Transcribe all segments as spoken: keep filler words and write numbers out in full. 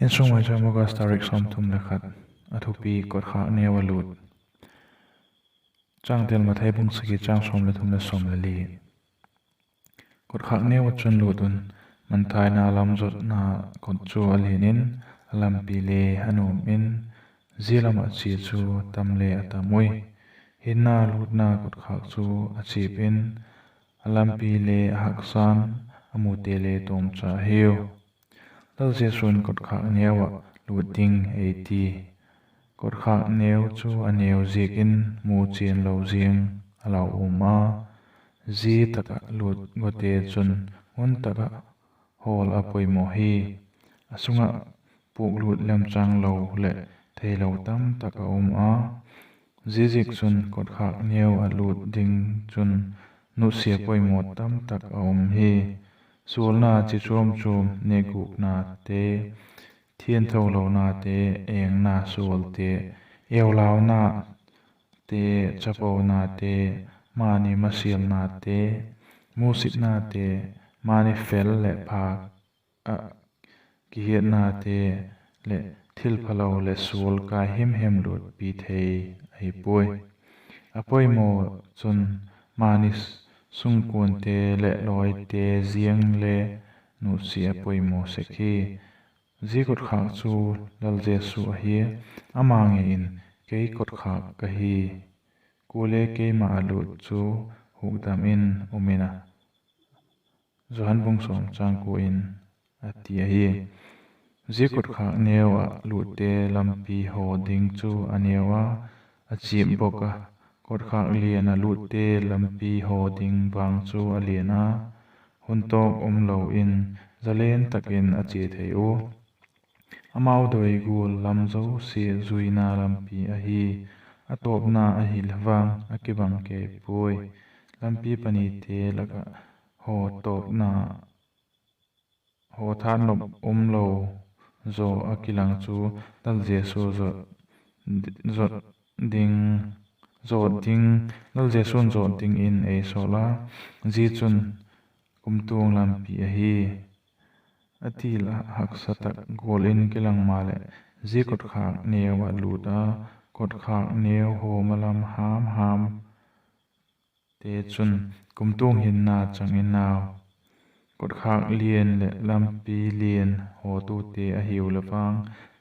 Insung Maicham, August tarik sawmthum le khat. A thupi: Kotkhâk neu a lût. Changtel: Mathai bung sagi, chang sawm le thum le sawm le li. Kotkhâk neu ah chun lût un, mangthaina lam zotna kot chu a lian in, a lampi le a nuam in, zia lam ah chia chu tam le a tam ui. Hinna lûtna kotkhâk chu a chip in, a lampi le a haksa'n, a mute le tawmcha hiu. Lal Jesu'n kotkhâk neu ah lût ding ei ti. Kotkhâk neu chu a neu ziak in mu chian lo ziang a lau um a, zia tak ah lût gote chun hun tak ah hawl a poimaw hi. A sung ah puak lût lemchâng lo leh theilo tamtak a um a, ziaziakchun kotkhâk neu ah lût ding chun nutsia poimaw tamtak a um hi. Sualna chi chuam chuam, nêkgûknate, thiangtho lonate, engna sualte, eulaunate, chaponate, mani masialnate, musitnate, mani fel leh phâk ah kihiatnate leh thilphalo leh sual kai himhim lûtpi thei ahi puai. A poimaw chun mani sungkuante leh lawite ziang le nutsia a poimaw sek hi. Zia kotkhâk chu Lal Jesu ahi a, ama ngei in, Kei kotkhâk ka hi, kuale keima ah lût chu hukdam in um in a, Johan bung sawm chang kua in a ti ahi. Zia kotkhâk neu ah lûtte lampi haw ding chu a neu a, a chiap bawk a, kotkhâk lian ah lûtte lampi haw ding vang chu a lian a, hun tawk um lo in zalen tak in a chia thei ua. Amau doi gual lam zosia zuina lampi ahi, a tawpna ahi le vang a kibang kei puai. Lampi panite lak ah haw tawpna, haw thanop um lo zaw a kilang chu Lal Jesu zot, zot ding, zot ding, Lal Jesu'n zot dingin ei sawl a, zia chun kumtuang lampi ahi. A ti la haksa tak gual in kilang maleh, zia kotkhâk neu ah lût a, kotkhâk neu haw ma lam ham ham te chun kumtuang hinna chang in au. Kotkhâk lian leh lampi lian hawtute ahiu le vang,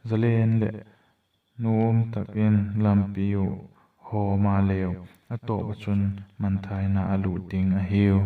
zalen leh nuam tak in lampi uh haw maleu, a tawp ah chun mangthaina a lût ding ahiu.